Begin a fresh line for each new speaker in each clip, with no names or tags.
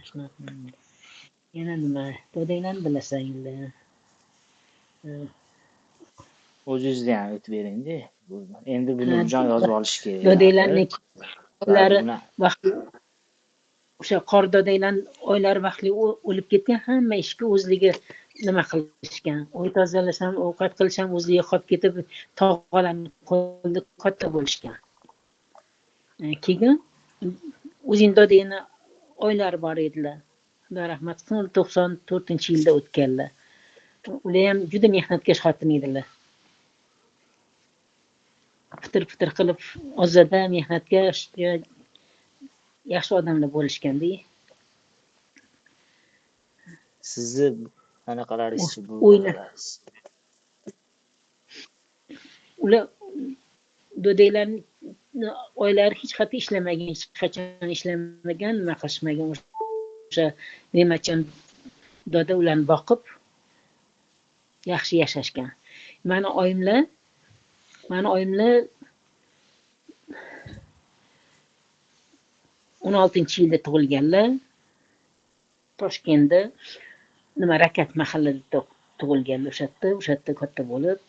Shunaqa. Yana nima? Dodanglarni bilasan endi.
O'zingizni ham aytib bering-da. Endi buni jon yozib olish kerak.
Dodanglarning oylari vaqti o'sha qor dodanglarning oylari vaqtli o'lib ketgan, hamma ishga o'zligi nima qilishgan. Uy tozalash ham, ovqat qilish ham o'zligi qolib ketib, tog'alarning qo'lida katta bo'lishgan. Keyin o'zing dodangni oylari bor edilar. Xudo rahmat qilsin, 94-yilda o'tganlar. Ular ham juda mehnatkash xotin edilar. Fitir-fitir qilib, ozoda, mehnatkash, yaxshi odamlar bo'lishganda.
Sizni anaqalaringiz bu
ular dodanglarning oylari hech qayerda ishlamagan, hech qachon ishlamagan, nima qilishmagan. O'sha Ne'matjon doda ularni boqib yaxshi yashashgan. Mani oyimlar 16-yilda tug'ilganlar. Toshkentda nima Rakat mahallada tug'ilganlar, o'sha yerda katta bo'lib,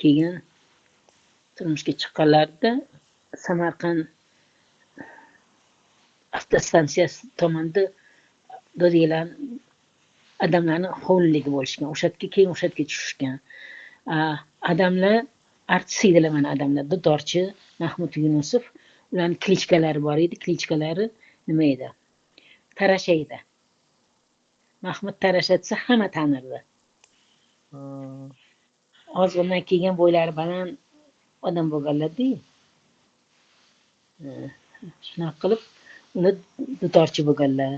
keyin turmushga chiqqanlarida Samarqand avtostansiyasi tomonda dodanglar adamlarni hovliligi bo'lishgan. O'sha yerga keyin o'sha yerga tushishgan. Adamlar artist edilar, mana adamlar, dutorchi Mahmud Yunusov, ularning klichkalari bor edi. Klichkalari nima edi? Tarasha edi. Mahmud Tarasha desa hamma tanirdi. Ozg'indan keyin bo'ylari baland odam bo'lganlar-da. Shunaqa qilib ular dutorchi bo'lganlar,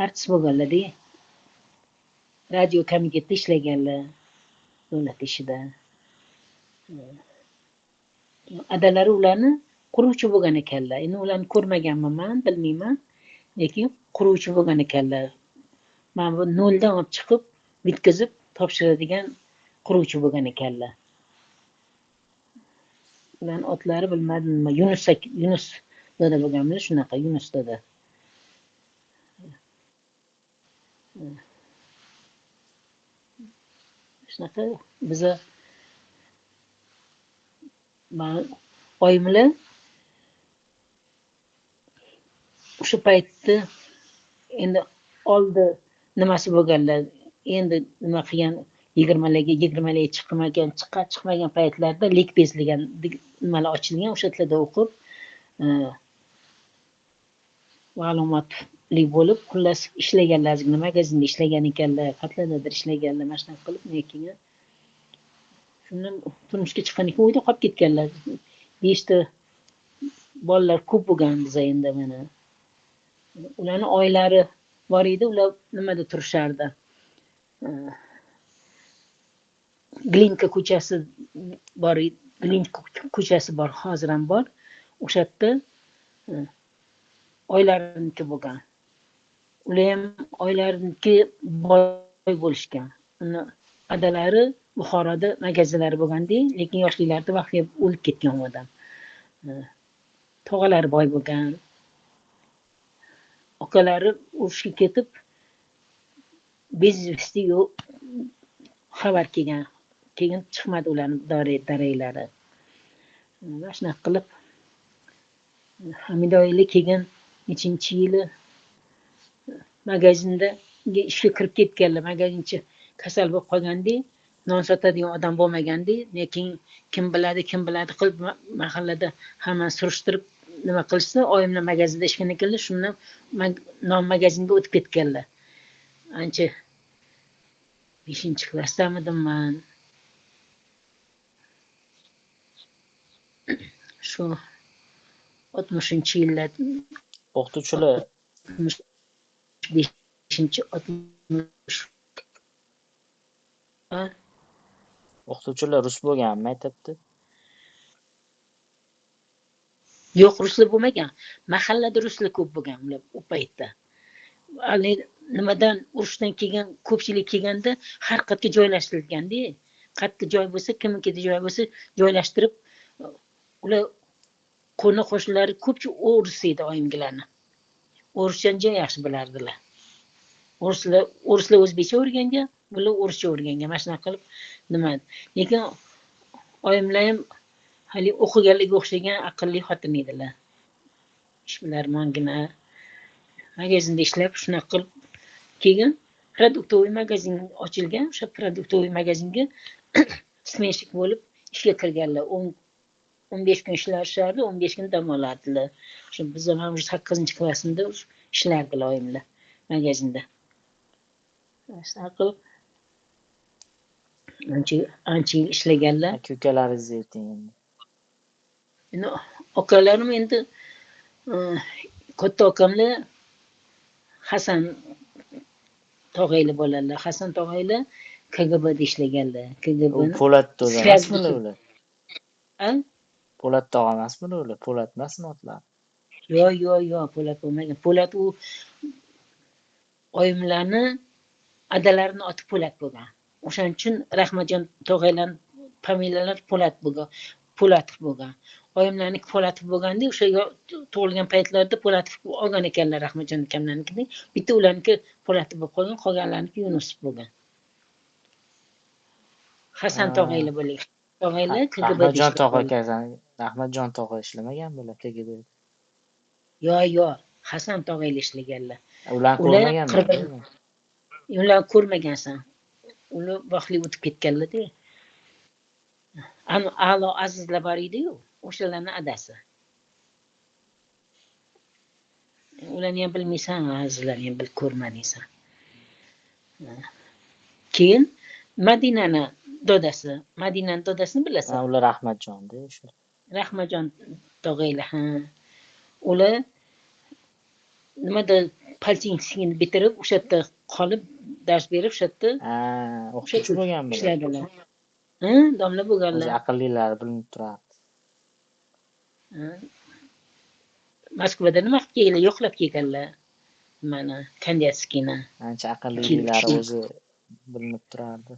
artist bo'lganlar-da. Radio komitetda ishlaganlar, davlat ishida. Adalari ularni quruvchi bo'lgan ekanlar. Endi ularni ko'rmaganman men, bilmayman, lekin quruvchi bo'lgan ekanlar. Mana bu noldan olib chiqib, bitkazib topshiradigan quruvchi bo'lgan ekanlar. Ularning otlari bilmadim nima, Yunus doda bo'lganmi, shunaqa Yunus doda. Shunaqa biza oyimlar o'sha paytda endi oldi nimasi bo'lganlar, endi nima qilgan, 20larga chiqmagan paytlarda likbez degan nimalar ochilgan, o'sha yerlarda o'qib ma'lumotli bo'lib, xullas ishlaganlar, ozgina magazinda ishlagan ekanlar, qayerlardadir ishlaganlar, mana shunaqa qilib keyin shundan turmushga chiqqandan keyin uyda qolib ketganlar. 5 ta bolalar ko'p bo'lgan biza endi mana. Ularning oilari bor edi, ular nimada turishardi? Glinka ko'chasi bor edi, Glinka ko'chasi bor, hozir ham bor. O'sha yerda oilariniki bo'lgan. Ular ham oilariniki boy bo'lishgan. Uni adalari Buxoroda magazinlari bo'lganda, lekin yoshliklarida vaqtli o'lib ketgan u odam. Tog'alari boy bo'lgan. Akalari urushga ketib, bezvesti yo'q xabar kelgan. Keyin chiqmadi ularning daraklari. Mana shunaqa qilib Hamida oila keyin nechinchi yili magazinda ishga kirib ketganlar. Magazinchi kasal bo'lib qolganda, non sotadigan odam bo'lmaganda, lekin kim biladi, kim biladi qilib mahallada hamma surishtirib nima qilishsa, oyimlar magazinda ishlagan ekanlar, shundan non magazinga o'tib ketganlar. Ancha 5-klassdamidim man. Shu 60-yillar
o'qituvchilar
65-60
o'qituvchilar rus bo'lganmi maktabda?
Yo'q, ruslar bo'lmagan. Mahallada ruslar ko'p bo'lgan ular u paytda. Hali nimadan urushdan keyin ko'pchilik kelganda har qayerga joylashtirilganda, qayerda joy bo'lsa, kimnikida joy bo'lsa joylashtirib, ular qo'ni qo'shnilari ko'pchi o'ris edi oyimgilarni. O'rischani juda yaxshi bilardilar. O'rislar o'zbekcha o'rgangan, bular o'rischa o'rgangan. Mana shunaqa qilib nima. Lekin oyimlar ham hali o'qiganlarga o'xshagan aqlli xotin edilar. Ishbilarmongina magazinda ishlab shunaqa qilib keyin продуктовый magazin ochilgan, o'sha продуктовый magazinga smenshik bo'lib ishga kirganlar. 15 kun ishlashardi, 15 kun dam olardilar. O'sha biz ham 8-klassimda ishlardilar oyimlar magazinda. Shunaqa qilib ancha yil ishlaganlar.
Aka ukalaringizni ayting endi.
Endi akalarim endi katta akamlar Hasan tog'ayli bolalar. Hasan tog'ayli KGBda ishlaganlar. KGBni
Po'lat tog'a emasmi ular?
Ha?
Po'lat tog'a emasmi ular? Po'lat emasmi otlari?
Yo'q, yo'q, yo'q, Po'lat bo'lmagan. Po'lat u oyimlarni adalarini oti Po'lat bo'lgan. O'shaning uchun Rahmatjon tog'aylar familiyalar Po'lat bo'lgan. Po'latov bo'lgan. Oyimlarniki Po'latov bo'lganda o'sha tug'ilgan paytlarida Po'latov olgan ekanlar Rahmatjon akamlarnikini. Bitta ularniki Po'latov bo'lib qolgan, qolganlarniki Yunusov bo'lgan. Hasan tog'aylar bo'lgan. Tog'aylar KGBda
Rahmatjon tog'a ekan. Rahmatjon tog'a ishlamagan bular KGBda.
Yo'q, yo'q, Hasan tog'aylar ishlaganlar.
Ularni ko'rmaganman.
Ularni ko'rmagansan. Ular vaqtli o'tib ketganlar-da. Ana A'lo Azizlar bor edi-yu, o'shalarning adasi. Ularni ham bilmaysan, Azizlarni ham ko'rmadingsan. Keyin Madinani dodasi, Madinani dodasini bilasan.
Ha, ular Rahmatjon-da o'sha.
Rahmatjon tog'aylar, ha. Ular nimada politexnikani bitirib, o'sha yerda qolib dars berib, o'sha yerda
ha, o'qituvchi bo'lgan bular.
Ishladilar. Ha, domla bo'lganlar.
O'zi aqllilari bilinib turardi.
Moskvada nima qilib kelganlar, yo'qlab kelganlar. Mana Kandiyatskiyni.
Ancha aqllilari o'zi bilinib turardi.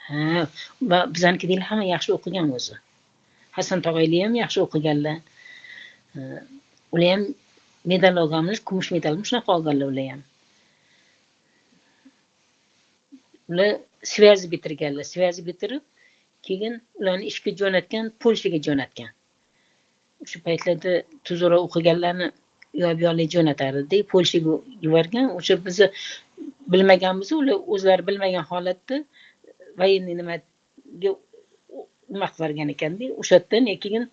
Ha, va bizanikilar hamma yaxshi o'qigan o'zi. Hasan tog'ayli ham yaxshi o'qiganlar. Ular ham medal olganlar, kumush medalni shunaqa olganlar ular ham. Ular svyaz bitirganlar, svyaz bitirib, keyin ularni ishga jo'natgan, Polshaga jo'natgan. O'sha paytlarda tuzukroq o'qiganlarni yo'q-yo'qlik jo'natardi, Polshaga yuborgan. O'sha bizni bilmaganmiz, ular o'zlari bilmagan holatda военный nimaga nima qilib yuborgan ekanda. O'sha yerdan keyin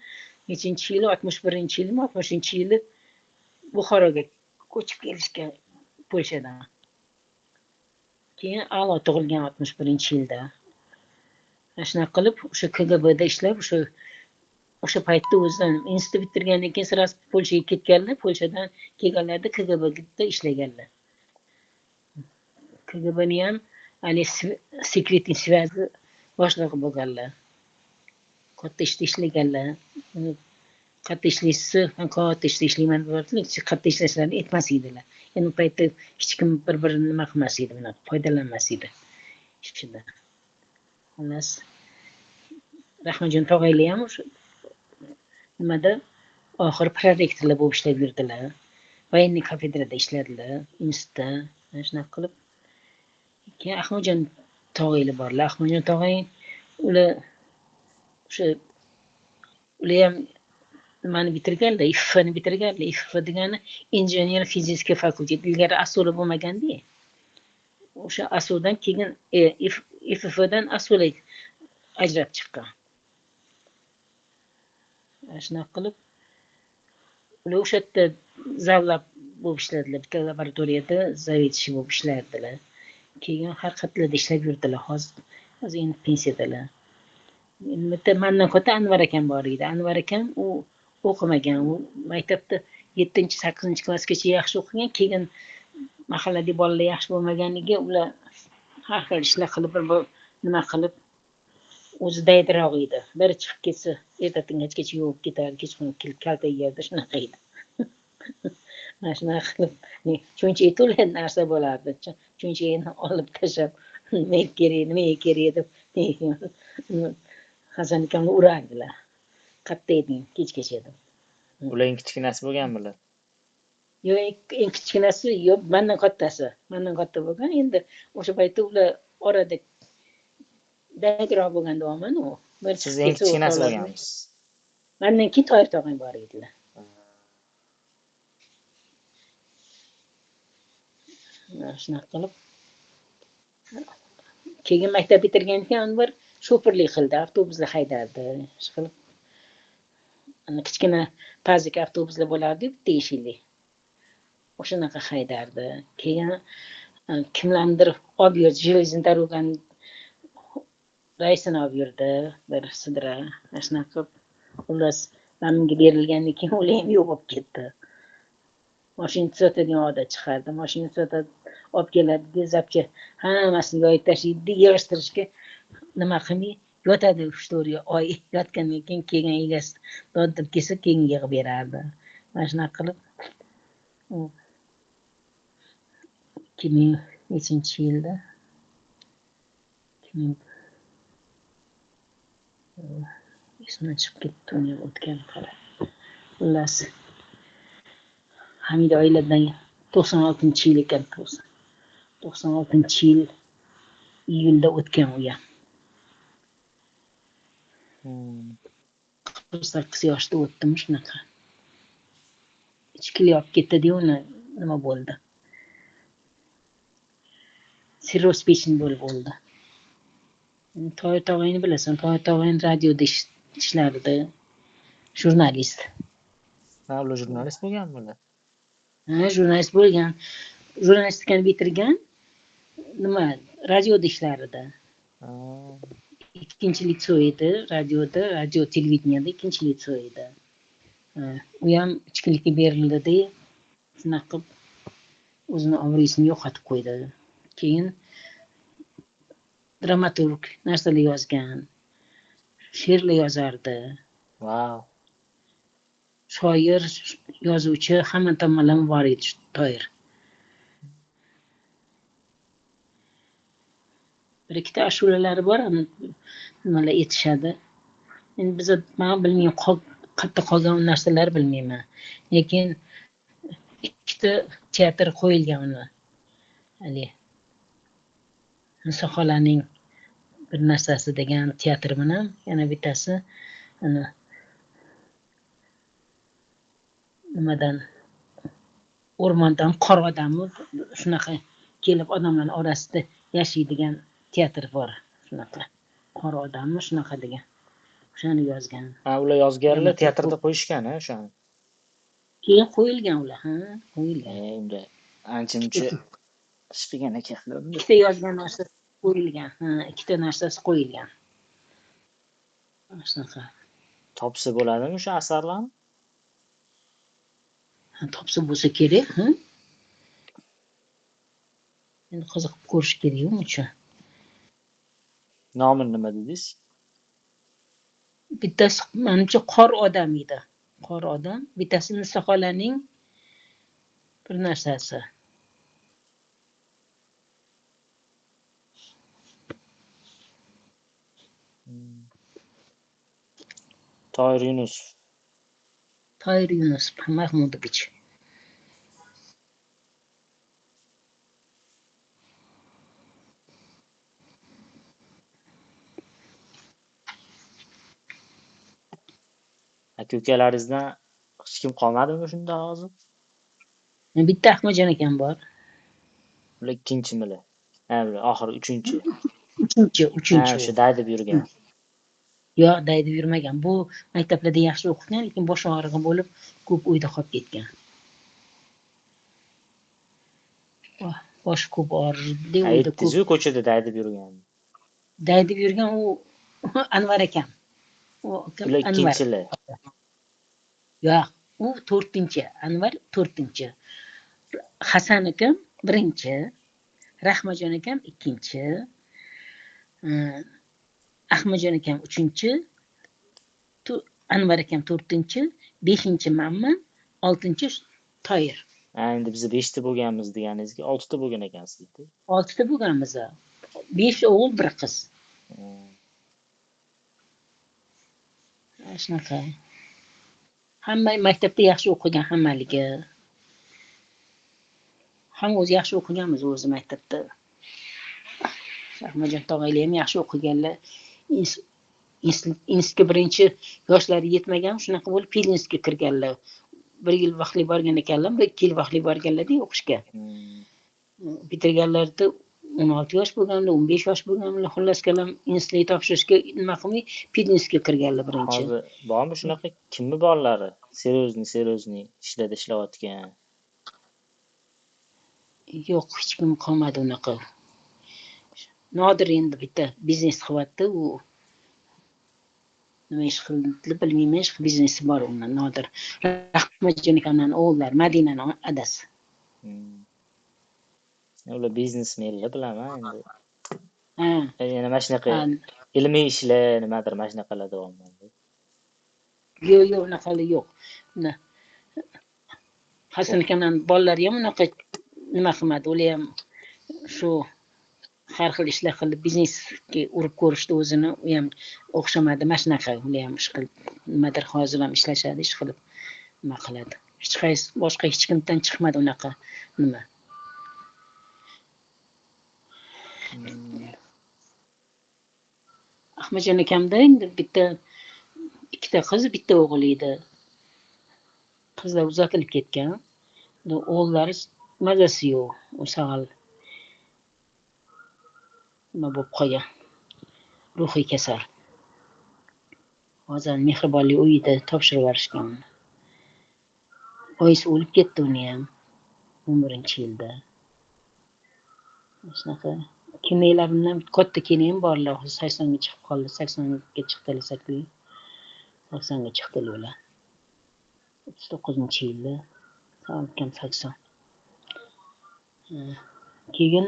nechinchi yili, 61-yilmi, 60-yili Buxoroga ko'chib kelishgan Polshadan. Keyin A'lo tug'ilgan 61-yilda. Mana shunaqa qilib o'sha KGBda ishlab, o'sha paytda o'zidan institut bitirgandan keyin sirasi Polshaga ketganlar, Polshadan kelganlarda KGBda ishlaganlar. KGBni ham hali sekretniy svyaz boshlig'i bo'lganlar. Katta ishda ishlaganlar. Katta ishlaysiz, men katta ishda ishlayman deb, katta ishlashlarini aytmas edilar. Endi u paytda hech kim bir-birini nima qilmas edi, bunaqa foydalanmas edi ishida. Xullas, Rahmatjon tog'aylar ham o'sha nimada oxiri prorektorlar bo'lib ishlab yurdilar. Военный kafedrada ishladilar, institutda. Mana shunaqa qilib keyin Ahmadjon tog'aylar borlar. Ahmadjon tog'ay ular o'sha ular ham nimani bitirganlar, IFFni bitirganlar. IFF degani injener fizika fakulteti. Ilgari ASUla bo'lmaganda. O'sha ASUdan keyin IFFdan ASUla ajrab chiqqan. Mana shunaqa qilib ular o'sha yerda zavlab bo'lib ishladilar. Bitta laboratoriyada zavetchi bo'lib ishlardilar. Keyin har qayerlarda ishlab yurdilar. Hozir endi pensiyadalar. Endi bitta mandan katta Anvar akam bor edi. Anvar akam u o'qimagan. U maktabda 7-8 klassgacha yaxshi o'qigan. Keyin mahalladagi bolalar yaxshi bo'lmaganiga ular har xil ishlar qilib, bir nima qilib o'zi daydiroq edi. Biri chiqib ketsa, ertadan kechgacha yuvib ketardi, kechqurun kelib kaltak yerdi, shunaqa edi. Mana shunaqa qilib, cho'nchagi to'la narsa bo'lardi. Cho'nchagini olib tashlab, nimaga kerak, nimaga kerak deb Hasan akamni urardilar. Qayerda eding kechgacha deb.
Ularning kichkinasi bo'lganmilar?
Yo'q, eng kichkinasi yo'q, mendan kattasi. Mendan katta bo'lgan. Endi o'sha paytda ular orada daydiroq bo'lgan deyapman u. Bir
Siz
chiqib
eng
ketsa
kichkinasi
o'rtoqlar.
bo'lganmisiz?
Mendan keyin Tohir tog'ang bor edilar. Mana shunaqa qilib keyin maktab bitirgandan keyin Anvar shofirlik qildi, avtobuslar haydardi. Shu qilib ana kichkina pazik avtobuslar bo'lardi, bitta eshikli. O'shanaqa haydardi. Keyin kimlarnidir olib yurdi, железный дорогani raisini olib yurdi, bir sidra. Mana shunaqa qilib, xullas, menga berilgandan keyin ular ham yo'q bo'lib ketdi. Mashina tuzatadigan odat chiqardi. Mashina tuzatadi, olib keladi, zapcha hammasini yoyib tashlaydi, yig'ishtirishga nima qilmay yotadi 3-4 oy yotgandan keyin kelgan egasi dod deb kelsa keyin yig'ib berardi. Mana shunaqa qilib u ikki ming nechinchi yilda, ikki ming esimdan chiqib ketdi uni o'tgan qara. Xullas, Hamida oiladan 96-yil ekan, 96-yil iyulda o'tgan u ham. 48 yoshda o'tdimi shunaqa. Ichkilik olib ketdi-da uni, nima bo'ldi? Sirroz pechin bo'lib o'ldi. Tohir tog'ayni bilasan, Tohir tog'ayn radioda ishlardi, jurnalist.
Ha, ular jurnalist bo'lganmi ular?
Ha, jurnalist bo'lgan. Jurnalistikani bitirgan, nima, radioda ishlardi. Ikkinchi litso edi, radioda, radio televideniyada ikkinchi litso edi. Ha, u ham ichkilikka berildi-da, shunaqa qilib o'zini obro'sini yo'qotib qo'ydi. Keyin dramaturg narsalar yozgan, she'rlar yozardi.
Vau.
Shoir, yozuvchi, hamma tomonlama bor edi shu Tohir. Bir ikkita ashulalari bor, nimalar aytishadi. Endi biz men bilmayman, qayerda qolgan u narsalar bilmayman. Lekin ikkita teatr qo'yilgan uni. Hali Niso xolaning bir narsasi degan teatr bilan yana bittasi ana nimadan o'rmondan qor odammi shunaqa kelib odamlarning orasida yashaydigan teatr bor, shunaqa qor odammi shunaqa degan. O'shani yozgan.
Ha, ular yozganlar teatrda qo'yishgan, ha, o'shani.
Keyin qo'yilgan ular, ha, qo'yilgan.
Unda ancha-muncha ishpigan ekanlar unda.
Ikkita yozgan narsasi qo'yilgan, ha, ikkita narsasi qo'yilgan. Mana shunaqa.
Topsa bo'ladimi o'sha asarlarni?
Ha, topsa bo'lsa kerak, ha? Endi qiziqib ko'rish kerak uncha.
Nomini nima dedingiz?
Bittasi menimcha qor odam edi. Qor odam, bittasi Niso xolaning bir narsasi.
Tohir Yunusov.
Tohir Yunusov, Mahmudovich.
Aka ukalaringizdan hech kim qolmadimi shunda hozir?
Bitta Ahmadjon akam bor.
Ular ikkinchimilar? Ha, ular oxiri uchinchi.
Uchinchi, uchinchi.
Ha, o'sha daydib yurgan.
Yo'q, daydib yurmagan. Bu maktablarda yaxshi o'qigan, lekin bosh og'rig'i bo'lib ko'p uyda qolib ketgan. Bosh ko'p og'rirdi, uyda ko'p.
Aytdingiz-ku, ko'chada daydib yurgan.
Daydib yurgan u Anvar akam. U akam
Ular
Anvar.
ikkinchilar.
Yo'q, u to'rtinchi, Anvar to'rtinchi. Hasan akam birinchi, Rahmajon akam ikkinchi, Ahmadjon akam uchinchi, Anvar akam to'rtinchi, beshinchi manman, oltinchi Toyir.
Ha, endi biz 5ta bo'lganmiz deganingizga 6ta bo'lgan ekansiz-da.
6ta bo'lganmiz. 5 o'g'il, 1 qiz. Shunaqa. Hamma maktabda yaxshi o'qigan hammaligi. Hamma o'zi yaxshi o'qiganmiz o'zi maktabda. Rahmatjon tog'aylar ham yaxshi o'qiganlar. Institutga birinchi yoshlari yetmagan, shunaqa bo'lib pedinstitutga kirganlar. Bir yil vaqtli borgan ekanlar, bir ikki yil vaqtli borganlar-da o'qishga. Bitirganlarida 16 yosh bo'lganlar, 15 yosh bo'lganlar, xullas kalom institutga topshirishga nima qilmay pedinstitutga kirganlar birinchi.
Hozir bormi shunaqa kimni bolalari? Seryozni ishlarda ishlayotgan.
Yo'q, hech kim qolmadi unaqa. Nodir endi bitta biznes qilyapti, u nima ish qildi bilmayman, ish biznesi bor undan Nodir. Rahmatjon akamning o'g'illari, Madinani adasi.
Ular biznesmenlar bilaman endi. Ha. Yana mana shunaqa ilmiy ishlar nimadir mana shunaqalar davomida.
Yo'q, yo'q, unaqalar yo'q. Hasan akamning bolalari ham unaqa nima qilmadi, ular ham shu har xil ishlar qilib biznesga urib ko'rishdi o'zini, u ham o'xshamadi, mana shunaqa ular ham ish qilib nimadir hozir ham ishlashadi, ish qilib nima qiladi. Hech qaysi boshqa hech kimdan chiqmadi unaqa nima. Ahmadjon akamda endi bitta ikkita qiz, bitta o'g'il edi. Qizlar uzatilib ketgan. O'g'illari mazasi yo'q, u sag'al nima bo'lib qolgan, ruhiy kasal. Hozir mehribonlik uyida topshirib yuborishgan uni. Oyisi o'lib ketdi uni ham 11-yilda. Shunaqa kenaylarimdan katta kenayim borlar, hozir 80 ga chiqib qoldi, 80 ga chiqdilar, 80 ga chiqdilar ular. 39-yilda, salkam 80. Keyin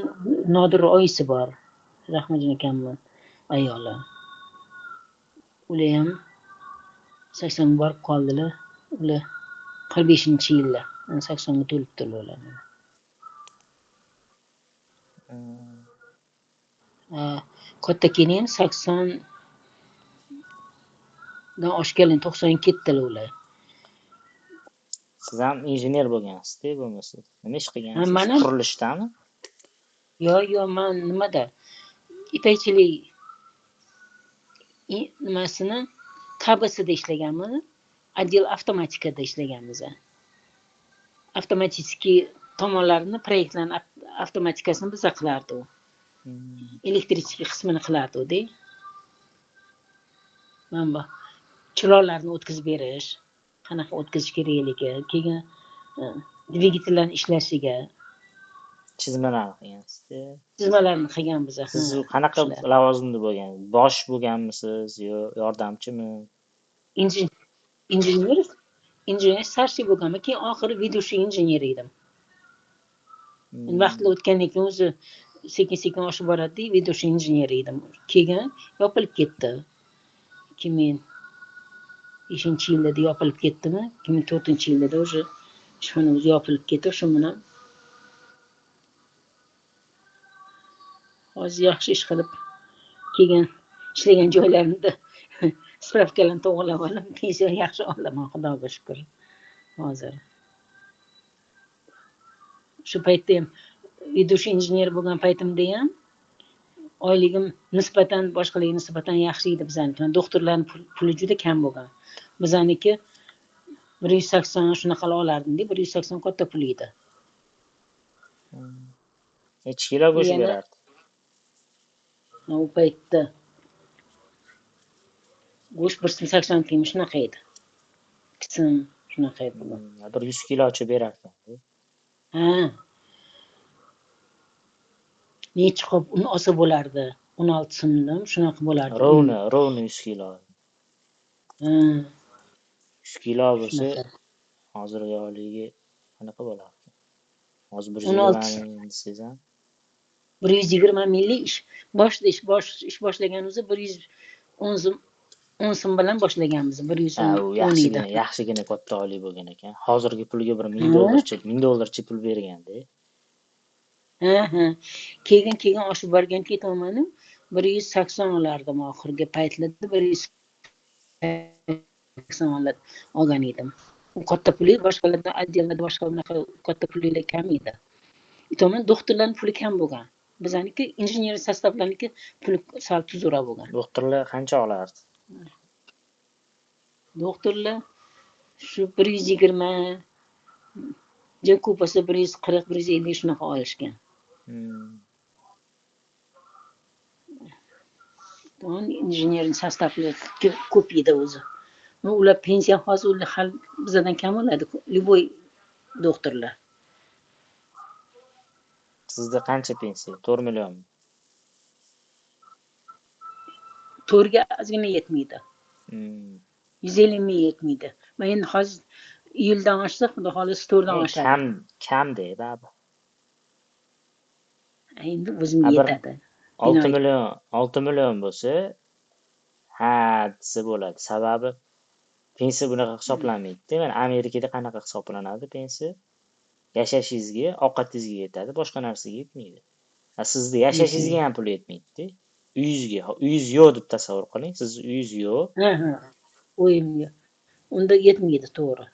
Nodir oyisi bor, Rahmatjon akamning ayoli. Ular ham 80 ga borib qoldilar. Ular 45-yilda, 80 ga to'libdilar ular. Katta keyin 80 dan oshgan, 90 ga ketdilar ular.
Siz ham injener bo'lgansiz-da, bo'lmasa nima ish qilgansiz? Qurilishdami?
Yo'q, yo'q, men nimada? Ipakchilik nimasini KBSda ishlaganman, отдел avtomatikada ishlaganmiz. Avtomatический tomonlarini, proyektlarni avtomatikasini biz qilardik u. Elektrический qismini qilardik-da. Mana bu chiroqlarni o'tkazib berish, qanaqa o'tkazish kerakligi, keyin dvigatellarning ishlashiga
chizmalarni qilgansiz-da.
Chizmalarni qilganmiz.
Siz qanaqa lavozimda bo'lgan? Bosh bo'lganmisiz yo yordamchimi?
Injener starshий bo'lganman, keyin oxiri ведущий injener edim. Vaqtlar o'tgandan keyin o'zi sekin-sekin oshib boradi, ведущий injener edim. Keyin yopilib ketdi. 2005-yilda yopilib ketdimi? 2004-yilda o'sha ishxona o'zi yopilib ketdi, shu bilan hozir yaxshi ish qilib keyin ishlagan joylarimda spravkalarni to'g'rilab olib, pensiya yaxshi olaman, Xudoga shukr. Hozir. Shu paytda ham ведущий injener bo'lgan paytimda ham oyligim nisbatan boshqalarga nisbatan yaxshi edi bizaniki. Doktorlarning puli juda kam bo'lgan. Bizaniki 180 shunaqa olardim-da, 180 katta pul edi.
Necha kilo go'sht berardi?
U paytda go'sht 180 tiyin shunaqa edi. Qism shunaqa edi.
Bir 100 kilocha berardi.
Ha. Necha qop un olsa bo'lardi? 16 so'mdan shunaqa bo'lardi.
Rovni 100 kilo.
Ha.
100 kilo bo'lsa, hozirgi oyligi qanaqa bo'lardi? Hozir 120 ming desangiz ham
120 minglik ish ish boshlaganimizda 110 so'm bilan boshlaganmiz. 110
yaxshigina, yaxshigina katta oylik bo'lgan ekan. Hozirgi pulga bir 1000 dollarcha pul berganda.
Ha, ha. Keyin oshib borgan ketomanim 180 olardim oxirgi paytlarda 180 olgan edim. U katta pul edi, boshqalardan отделda boshqa unaqa katta pullar kam edi. Tomon doktorlarning puli kam bo'lgan. Bizaniki injener sostavlarniki puli sal tuzukroq bo'lgan.
Doktorlar qancha olardi?
Doktorlar shu 120, ja ko'p bo'lsa 140, 150 shunaqa olishgan. Tamam, injener sostavlar ko'p edi o'zi. Ular pensiya hozir ular hali bizdan kam oladi, любой doktorlar.
Sizda qancha pensiya? 4 millionmi?
4ga ozgina yetmaydi. 150 ming yetmaydi. Men endi hozir iyuldan oshsa, xudo xohlasa 4dan oshadi.
Kam, kam-da, baribir.
Endi o'zimga yetadi.
6 million, 6 million bo'lsa, ha, desa bo'ladi. Sababi pensiya bunaqa hisoblanmaydi. Mana Amerikada qanaqa hisoblanadi pensiya? Yashashingizga, ovqatingizga yetadi, boshqa narsaga yetmaydi. Sizni yashashingizga ham pul yetmaydi-da. Uyingizga, uyingiz yo'q deb tasavvur qiling. Siz uyingiz yo'q.
Ha, ha. Uyim yo'q. Unda yetmaydi, to'g'ri.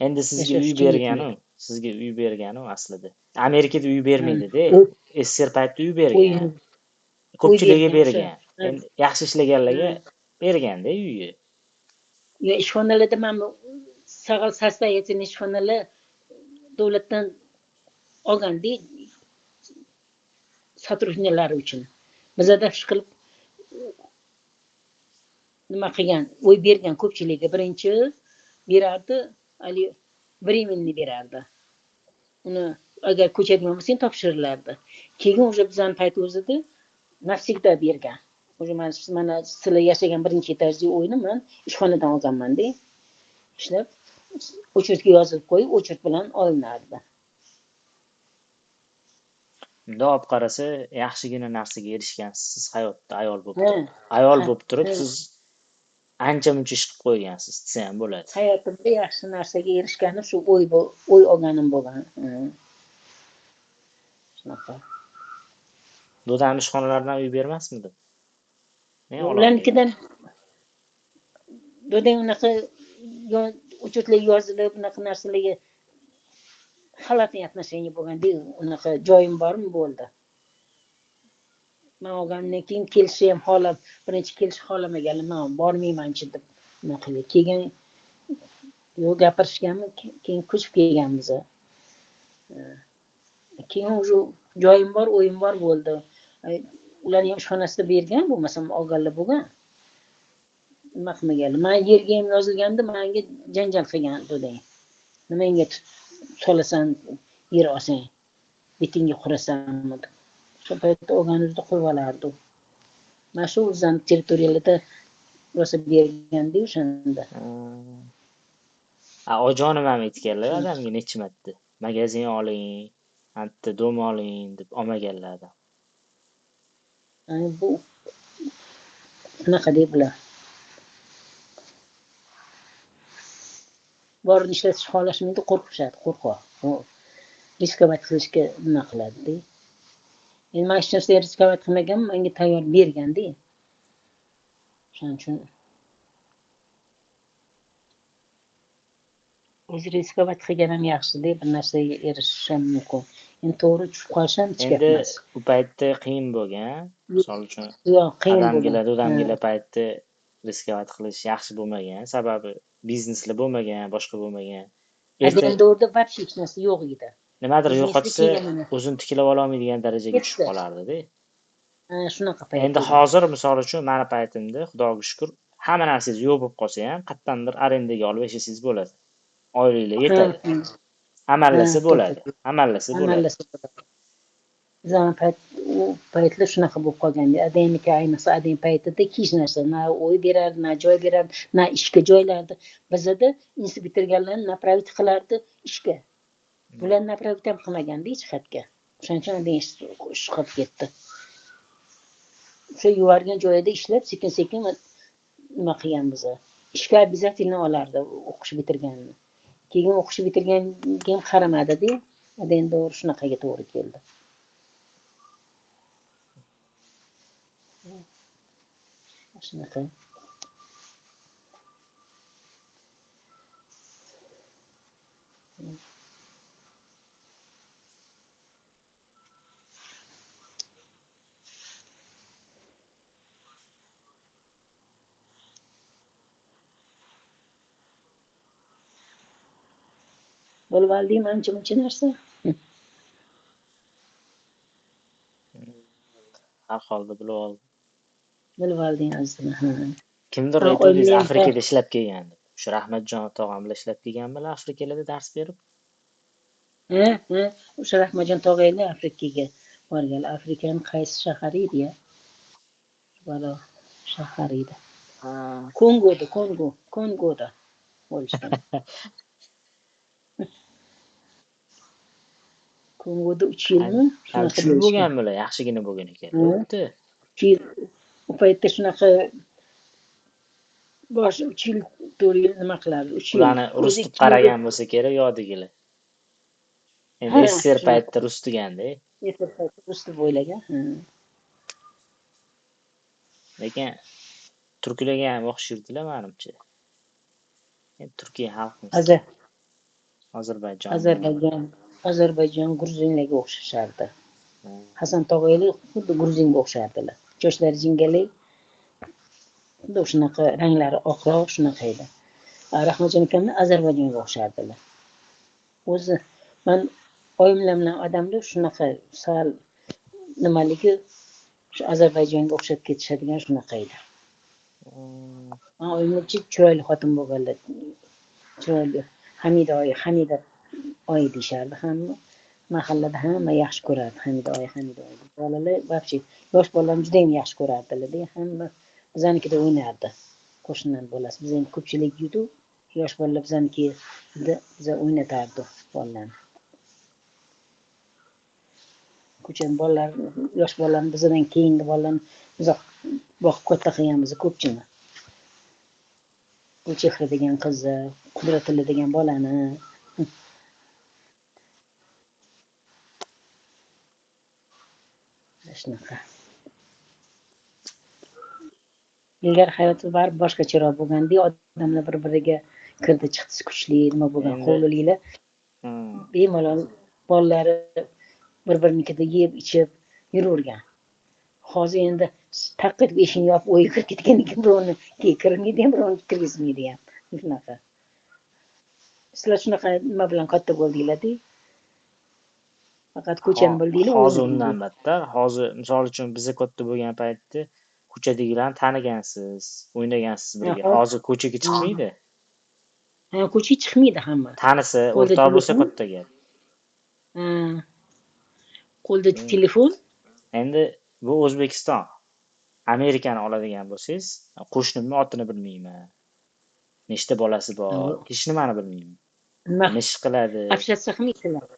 Endi sizga uy bergani, sizga uy bergani aslida. Amerikada uy bermaydi-da. SSR paytida uy bergan. Ko'pchiligiga bergan. Endi yaxshi ishlaganlarga berganda uyi.
Yo, ishxonalarda mana sag'al sostoyatini ishxonalar davlatdan olganda sotrudniklari uchun. Bizada ish qilib nima qilgan, o'y bergan ko'pchiligiga birinchi berardi, hali временный berardi. Uni agar ko'chadigan bo'lsang topshirilardi. Keyin уже bizning payt o'zida nafsigda bergan. Уже mana sizlar yashagan birinchi etajli o'yni men ishxonadan olganman-da. Ishlab очередga yozilib qo'yib, очередь bilan olinardi.
Bunda olib qarasa, yaxshigina narsaga erishgansiz siz hayotda ayol bo'lib turib. Ayol bo'lib turib, siz ancha-muncha ish qilib qo'ygansiz desa ham bo'ladi.
Hayotimda yaxshi narsaga erishganim shu o'y olganim bo'lgan. Shunaqa.
Dodam ishxonalardan uy bermasmidi?
Ularnikidan dodam unaqa uchetlar yozilib, bunaqa narsalarga xalaqning отношение bo'lganda, unaqa joyim bormi bo'ldi. Men olgandan keyin kelishni ham xohlab, birinchi kelishni xohlamaganlar, men bormaymanchi deb nima qildi. Keyin yo'q gapirishganmi, keyin ko'chib kelganmiz. Keyin уже joyim bor, o'yim bor bo'ldi. Ularning ham ishxonasida bergan, bo'lmasam olganlar bo'lgan. Nima qilmaganlar. Men yerga ham yozilganda menga janjal qilgan dodang. Nimaga solasan, yer olsang, betingga qurasanmi deb. O'sha paytda olganimizda qo'yib olardi. Mana shu o'zani territoriyalarda rosa berganda o'shanda.
Ojonim ham aytganlar odamga necha marta magazin oling, bitta dom oling deb olmaganlar adam.
Bu shunaqa deb bular. Borini ishlatish xohlashmaydi, qo'rqishadi, qo'rqoq. Riskovat qilishga nima qiladi-da. Endi men hech narsaga riskovat qilmaganman, menga tayyor berganda. Shuning uchun o'zi riskovat qilgan ham yaxshi-da, bir narsaga erishish ham mumkin. Endi to'g'ri tushib qolish ham hech gap
Endi
emas.
u paytda qiyin bo'lgan, misol uchun
Yo'q, qiyin bo'lgan.
Odamgilar paytda riskovat qilish yaxshi bo'lmagan, sababi bizneslar bo'lmagan, boshqa bo'lmagan.
Endi o'rda вообще hech narsa yo'q edi.
Nimadir yo'qotsa, o'zini tiklab ola olmaydigan darajaga tushib qolardi-da.
Shunaqa payt.
Endi hozir misol uchun meni paytimda, Xudoga shukr, hamma narsangiz yo'q bo'lib qolsa ham, qayerdandir arendaga olib yashasangiz bo'ladi. Oyliklar yetadi. Amallasa bo'ladi. Amallasa bo'ladi.
Zaman payt, u paytlar shunaqa bo'lib qolgandi. Adamniki ayniqsa adam paytida hech narsa, na o'y berardi, na joy berardi, na ishga joylardi. Bizada institut bitirganlarni направить qilardi ishga. Bular направить ham qilmagandi hech qayerga. O'shaning uchun adam ish qolib ketdi. O'sha yuvargan joyida ishlab sekin-sekin nima qilganmiz. Ishga обязательно olardi o'qish bitirganini. Keyin o'qish bitirganga ham qaramadi-da. Adam to'g'ri shunaqaga to'g'ri keldi. Shunaqa. Bilib oldingmi ancha-muncha narsa?
Har holda bilib oldim.
Bilib olding ozgina, ha.
Kimdir
Ha,
aytuvdingiz
oyimni ham
Afrikada ishlab kelgan deb. O'sha Rahmatjon tog'am bilan ishlab kelganmilar Afrikalarda dars berib?
Ha, ha, o'sha Rahmatjon tog'aylar Afrikaga borgan. Afrikani qaysi shahari edi ya? Balo shahar edi.
Ha.
Kongoda, Kongo, Kongoda bo'lishgan. Kongoda 3 yilmi? Shunaqa
Kuchli
bo'lishgan.
bo'lganmilar, yaxshigina bo'lgan ekan.
Ha.
Bo'pti.
3 yil u paytda shunaqa boshi 3 yil, 4 yil nima qilardi? 3 yil.
Ularni rus
O'zi
deb
ikki ming
qaragan bo'lsa kerak, yodigilar. Endi
Ha,
SSR
shunaqa.
paytida rus deganda.
SSR paytida rus deb o'ylagan. Ha.
Lekin turklarga ham o'xshardilar menimcha. Endi turkiy xalqmiz. Ozarbayjon.
Ozarbayjon gruzinlarga o'xshashardi. Hasan tog'ayli xuddi gruzinga o'xshardilar. Sochlari jingalak, xuddi shunaqa ranglari oqroq shunaqa edi. Rahmatjon akamni Ozarbayjonga o'xshardilar. O'zi man oyimlar bilan odamlar shunaqa sal nimaligi shu Ozarbayjonga o'xshab ketishadigan shunaqa edi. Man oyimlar chiroyli xotin bo'lganlar. Chiroyli Hamida oyi, Hamida oyi deyishardi hamma. Mahallada hamma yaxshi ko'rardi Hamida oyi, Hamida oyi. Bolalar вообще yosh bolalarni juda ham yaxshi ko'rardilar-da. Hamma bizanikida o'ynardi. Qo'shnilar bolasi. Biz endi ko'pchilik yudu, yosh bolalar bizanikida biza o'ynatardi bolalarni. Ko'chani bolalar, yosh bolalarni bizdan keyingi bolalarni biz boqib katta qilganmiz ko'pchini. Gulchehra degan qizni, Qudratilla degan bolani. Shunaqa. Ilgari hayoti baribir boshqacharoq bo'lganda, odamlar bir-biriga kirdi chiqdisi kuchli, nima bo'lgan, hovliliklar bemalol bolalari bir-birinikida yeb ichib yuravergan. Hozir endi taq etib eshikni yopib o'yga kirib ketgandan keyin birovni kirmaydi ham, birovni kirgizmaydi ham. Shunaqa. Sizlar shunaqa nima bilan katta bo'ldinglar-da? Faqat ko'chani bildinglar,
Hozir
o'zini
undan battar. Hozir misol uchun biza katta bo'lgan paytda ko'chadagilarni tanigansiz, o'ynagansiz birga. Hozir ko'chaga chiqmaydi.
Ha, ko'chaga chiqmaydi hamma.
Tanisa,
Qo'lda
o'rtoq bo'lsa
telefon.
katta gap.
Ha. Qo'lda telefon.
Endi bu O'zbekiston. Amerikani oladigan bo'lsangiz, qo'shnimni otini bilmayman. Nechta bolasi bor, hech nimani bilmayman.
Nima?
Nima ish qiladi?
Общаться qilmaysizlar.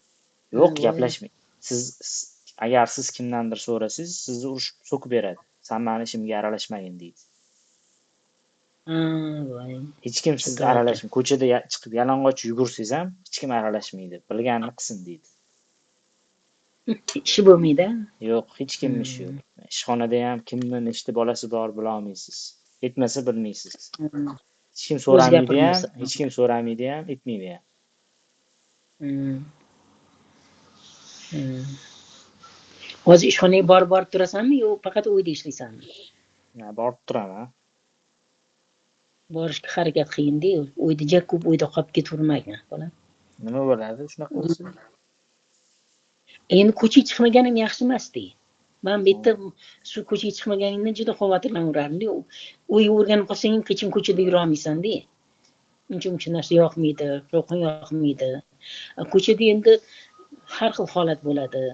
Yo'q, gaplashmaydi. Siz agar siz kimdandir so'rasangiz, sizni urishib so'kib beradi. Sen meni ishimga aralashmagin deydi.
Voy.
Hech kim sizga aralashmaydi. Ko'chada chiqib yalang'och yugursangiz ham hech kim aralashmaydi. Bilganini qilsin deydi.
Ishi bo'lmaydi?
Yo'q, hech kimning ishi yo'q. Ishxonada ham kimni nechta bolasi bor bila olmaysiz. Aytmasa bilmaysiz. Hech kim
O'zi
so'ramaydi ham,
gapirmasa.
hech kim so'ramaydi ham, aytmaydi ham.
Hozir ishxonaga borib turasanmi yo faqat uyda ishlaysanmi?
Ha, borib turaman.
Borishga harakat qiyinda, uyda ja ko'p uyda qolib ketavermagin, bolam.
Nima bo'ladi shunaqa bo'lsa?
Endi ko'chaga chiqmaganim yaxshi emas-da. Men bu yerda shu ko'chaga chiqmaganingdan juda xavotirlanaverardim-da. Uyga o'rganib qolsang ham hech kim ko'chada yura olmaysan-da. Uncha-muncha narsa yoqmaydi, shovqin yoqmaydi. Ko'chada endi har xil holat bo'ladi.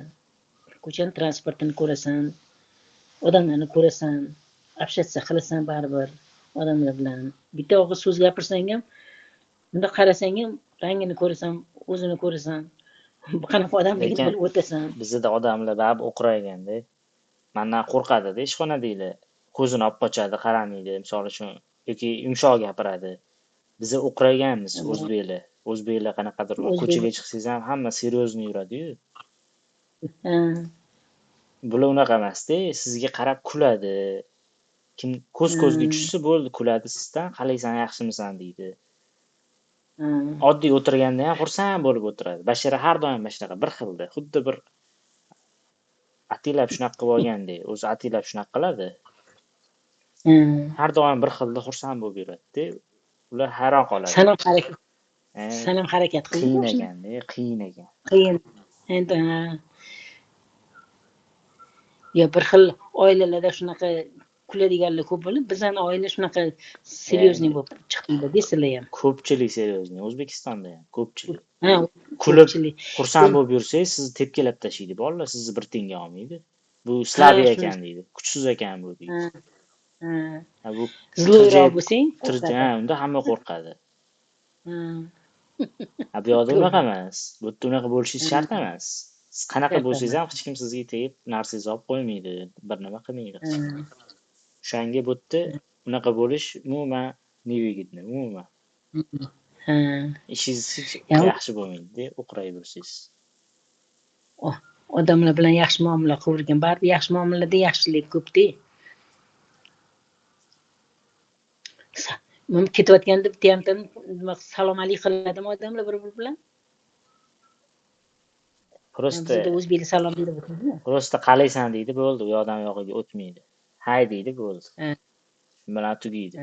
Ko'chani transportini ko'rasan, odamlarni ko'rasan, общаться qilasan baribir odamlar bilan. Bitta og'iz so'z gapirsang ham, bunda qarasang ham rangini ko'rasan, o'zini ko'rasan. Bu qanaqa odamligini
Lekin
bilib o'tasan.
Bizda odamlar baribir o'qrayganda, mendan qo'rqadi-da ishxonadagilar. Ko'zini olib qochadi, qaramaydi, misol uchun, yoki yumshoq gapiradi. Biz o'qrayganmiz o'zbeklar. O'zbeklar qanaqadir ko'chaga chiqsangiz ham hamma seryozni yuradi-yu. Bular unaqa emas-da, sizga qarab kuladi. Kim ko'z ko'zga tushsa bo'ldi, kuladi sizdan, qalaysan, yaxshimisan deydi. Oddiy o'tirganda ham xursand bo'lib o'tiradi. Bashara har doim mana shunaqa bir xilda, xuddi bir atilab shunaqa qilib olgandek, o'zi atilab shunaqa qiladi. Har doim bir xilda xursand bo'lib yuradi-da. Ular hayron qoladi.
Sen ham harakat, San ham harakat
Qiyin
qilding shuni.
ekanda, qiyin ekan.
Qiyin. Endi ha. Yo bir xil oilalarda shunaqa kuladiganlar ko'p bo'lib, bizani oila shunaqa серьезный bo'lib chiqdi desizlar ham.
Ko'pchilik серьезный, O'zbekistonda ham ko'pchilik.
Ha,
Kulib,
ko'pchilik.
xursand bo'lib yursangiz, sizni tepkilab tashlaydi bolalar, sizni bir tiyinga olmaydi. Bu слабый ekan deydi, kuchsiz ekan bu deydi.
Ha.
Ha, bu
Злой roq bo'lsang, qo'rqadi.
Ha, unda hamma qo'rqadi.
Ha.
Ha, bu yoqda unaqa emas. Bu yerda unaqa bo'lishingiz shart emas. Siz qanaqa
Shart
bo'lsangiz
emas.
ham hech kim sizga tegib narsangizni olib qo'ymaydi, bir nima qilmaydi hech kim. O'shanga bu yerda unaqa bo'lish umuman невыгодно, umuman.
Ha.
Ishingiz hech yaxshi bo'lmaydi, o'qrayib yursangiz.
Oh, odamlar bilan yaxshi muomala qilavergan. Baribir yaxshi muomalada yaxshilik ko'p-da. Men ketayotganda bitta nima salom alik qiladimi odamlar bir-biri bilan?
Просто
Bizda o'zbeklar salom berib o'tadimi?
Просто qalaysan deydi, bo'ldi, u yoqdan u yog'iga o'tmaydi. Hay deydi, bo'ldi. Shu bilan tugaydi.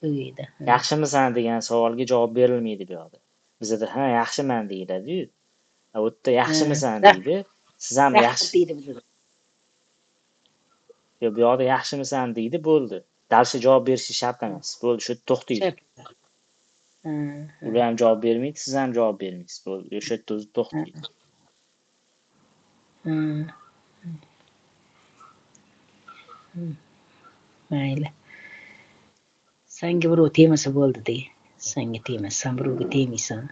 Tugaydi.
Yaxshimisan degan savolga javob berilmaydi bu yoqda. Bizda ha, yaxshiman deyiladi-yu. U yerda yaxshimisan deydi. Siz ham yaxshi
deydi bizda.
Yo'q, bu yoqda yaxshimisan deydi, bo'ldi. Dalshi javob berishi shart emas. Bo'ldi, shu yerda to'xtaydi. Ular ham javob bermaydi, siz ham javob bermaysiz. Bo'ldi, o'sha yerda o'zi to'xtaydi.
Mayli. Sanga birov tegmasa bo'ldi de. Sanga tegmas, san birovga tegmaysan.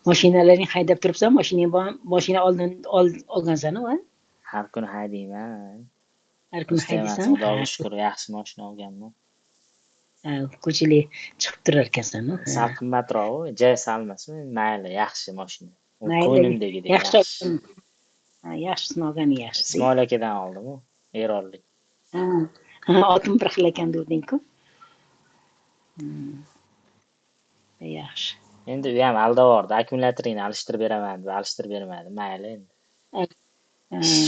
Mashinalaring haydab turibsan, mashinang bor, mashina oldin olgansan-u, ha?
Har kuni haydayman.
Har kuni
Usta emas,
haydaysan?
Xudoga shukr, yaxshi mashina olganman.
Ha, ko'chaga chiqib turar ekansan-u, ha.
Sal qimmatroq, ja sal emas, mayli, yaxshi mashina. U
Mayli,
ko'nglimdagidek
yaxshi
yaxshi.
Ha, yaxshisini olgani yaxshi.
Ismoil akadan oldim u, Eronlik.
Ha, ha, otim bir xil ekan degding-ku. Yaxshi.
Endi u ham aldavordi, akkumulyatoringni alishtirib beraman deb, alishtirib bermadi. Mayli endi.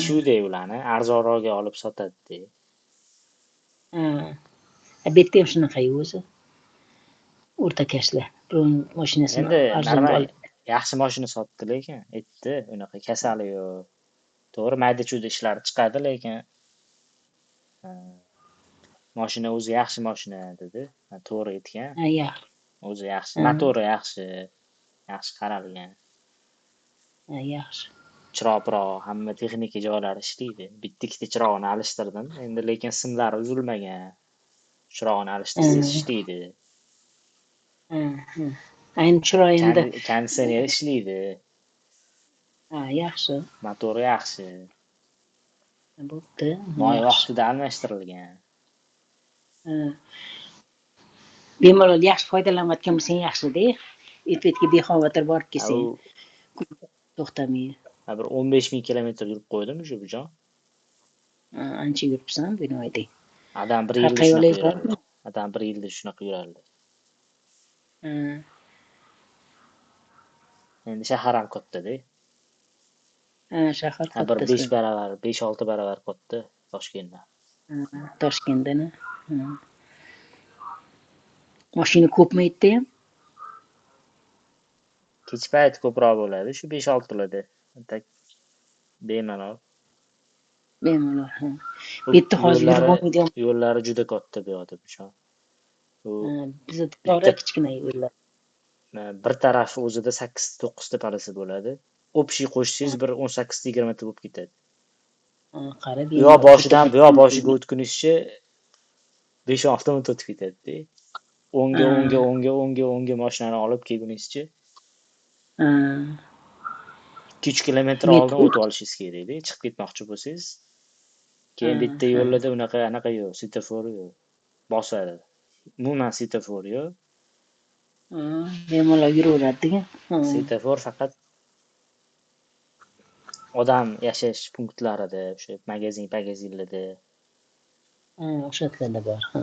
Shu dey ularni arzonroqga olib sotadi-da.
Ha. Bu yerda ham shunaqa o'zi. O'rtakashlar. Birovning mashinasini
Endi
arzonga
normal
olib.
yaxshi mashina sotdi lekin, aytdi, unaqa kasali yo'q. To'g'ri, mayda-chuyda ishlari chiqadi, lekin mashina o'zi yaxshi mashina dedi. Ha, to'g'ri aytgan.
Ha, yaxshi.
O'zi yaxshi,
Ha.
motori yaxshi, yaxshi qaralgan.
Ha, yaxshi.
Chiroq-piroq, hamma texnika joylari ishlaydi. Bitta-ikkita chirog'ini alishtirdim. Endi lekin simlari uzilmagan. Chirog'ini alishtirsangiz ishlaydi.
Ha, ha. Ayni chiroq endi
Konditsioner ishlaydi.
Ha, yaxshi.
Motori yaxshi.
Bo'pti.
Moy
Yaxshi.
vaqtida almashtirilgan.
Ha. Bemalol yaxshi foydalanayotgan bo'lsang yaxshi-da. Et-etga bexavotir borib kelsang. To'xtamay.
Ha, bir 15 000 kilometr yurib qo'ydim shu bujon.
Ha, ancha yuribsan bu oyda.
Adam bir
Har
yilda
qayerga
shunaqa yuradi.
bormi?
Adam bir yilda shunaqa yuradi.
Ha.
Endi shahar ham katta-da.
Ha, shahar
Ha, bir
katta.
5 baravar, 5-6 baravar katta Toshkentdan.
Ha, Toshkentdan. Ha. Mashina ko'pmi yerda ham?
Kech payt ko'proq bo'ladi, shu 5-6larda. Tak bemalol.
Bemalol, ha.
Bu
Bu yerda hozir yurib bo'lmaydigan.
yo'llari juda katta bu yoqda bu. Bu
Ha, bizda
bitta
to'g'ri kichkina yo'llar.
Bir tarafi o'zida 8-9 ta polisi bo'ladi. Общий qo'shsangiz bir 18-20 ta bo'lib ketadi.
Ha, qara,
Bu yoq
bemalol.
boshidan bu yoq boshiga o'tgunizcha 5-6 minut o'tib ketadi-da. O'ngga, o'ngga, o'ngga, o'ngga, o'ngga mashinani olib kelgunizcha
Ha.
2-3 kilometr
Metro.
oldin o'tib olishingiz kerak-da, chiqib ketmoqchi bo'lsangiz. Keyin bitta yo'llarda unaqa anaqa yo'q, svetofor yo'q. Bosadi. Umuman svetofor yo'q.
Ha, bemalol yuraveradi degan. Ha.
Svetofor faqat odam yashash punktlarida, o'sha magazin, magazinlarda.
Ha, o'sha yerlarda bor. Ha.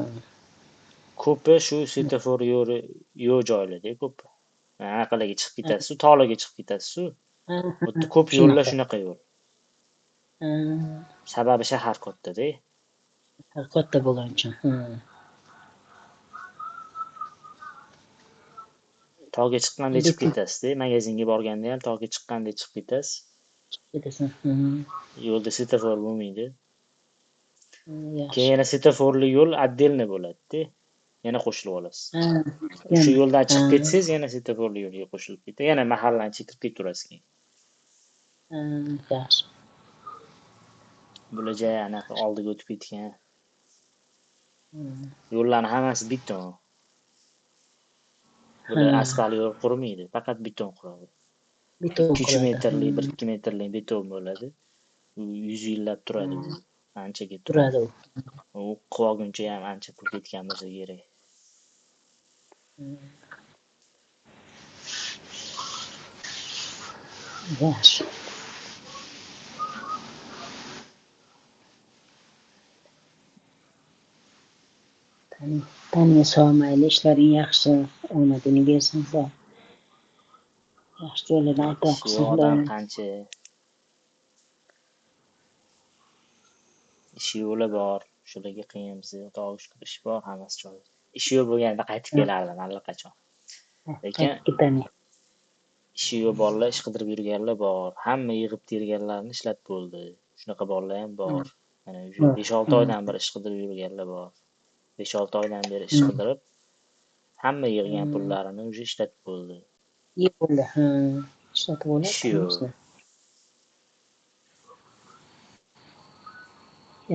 Ko'pi shu svetofor yo'q joylarda ko'pi. Anaqalarga chiqib ketasiz, tog'larga chiqib ketasiz.
Ha,
Bu yerda ko'p yo'llar
shunaqa.
shunaqa yo'l.
Ha.
Sababi shahar katta-da.
Shahar katta bo'lgani uchun. Ha.
Tog'ga chiqqandek chiqib
Beton
ketasiz-da, magazinga borganda ham tog'ga chiqqandek chiqib ketasiz.
ketasan.
Yo'lda svetofor bo'lmaydi. Keyin
Yaxshi.
yana svetoforli yo'l отдельно bo'ladi-da. Yana qo'shilib olasiz. O'sha
Yana.
yo'ldan chiqib ketsangiz, yana svetoforli yo'lga qo'shilib ketadi. Yana mahallani ichiga kirib ketaverasiz keyin.
Yaxshi.
Bular jay anaqa oldiga o'tib ketgan. Yo'llarni hammasi beton. Bular asfalt yo'l qurmaydi, faqat beton quradi.
Beton
2-3
quradi.
metrli, 1-2 metrli beton bo'ladi. U 100 yillab turadi u. Anchaga
Turadi
turadi.
u.
U qilib olguncha ham ancha pul ketgan bo'lsa kerak.
Yaxshi. Taning sog', mayli, ishlaring yaxshi, omadingni bersin Xudo. Yaxshi yo'llardan ato
Ishi
qilsin
yo'q odam
Xudoyim.
qancha. Ishi yo'li bor, shularga qiyin bizga, Xudoga shukur ish bor, hammasi joyida. Ishi yo'q bo'lganda qaytib kelardim allaqachon. Lekin
Qaytib ketadi.
ishi yo'q bolalar, ish qidirib yurganlar bor. Hamma yig'ib terganlarni ishlab bo'ldi. Shunaqa bolalar ham bor. Mana shu 5-6 oydan beri ish qidirib yurganlar bor. 5-6 oydan beri ish qidirib, hamma yig'gan pullarini уже ishlatib bo'ldi.
Yeb bo'ldi. Ha, ishlatib bo'ladi,
Ishi yo'q.
конечно.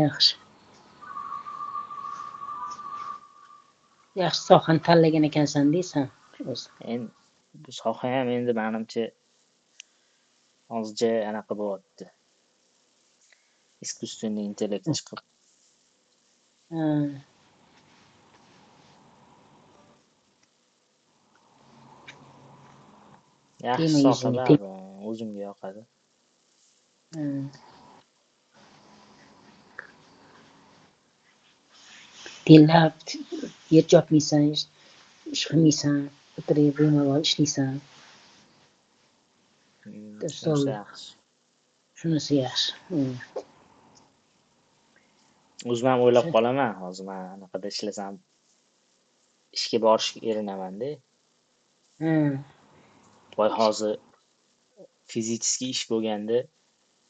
Yaxshi. Yaxshi sohani tanlagan ekansan deysan o'zi.
Endi bu soha ham endi menimcha hozircha anaqa bo'lyapti. Искусственный intellekt chiqib. Yaxshi
Tegma
soha
yuzingga,
baribir, o'zimga yoqadi.
Terlab yer chopmaysan, ish qilmaysan, o'tirib bemalol ishlaysan.
Shunisi yaxshi.
Shunisi yaxshi.
O'zim ham o'ylab qolaman, hozir men anaqada ishlasam ishga borishga erinaman-da. Voy, hozir fizический ish bo'lganda,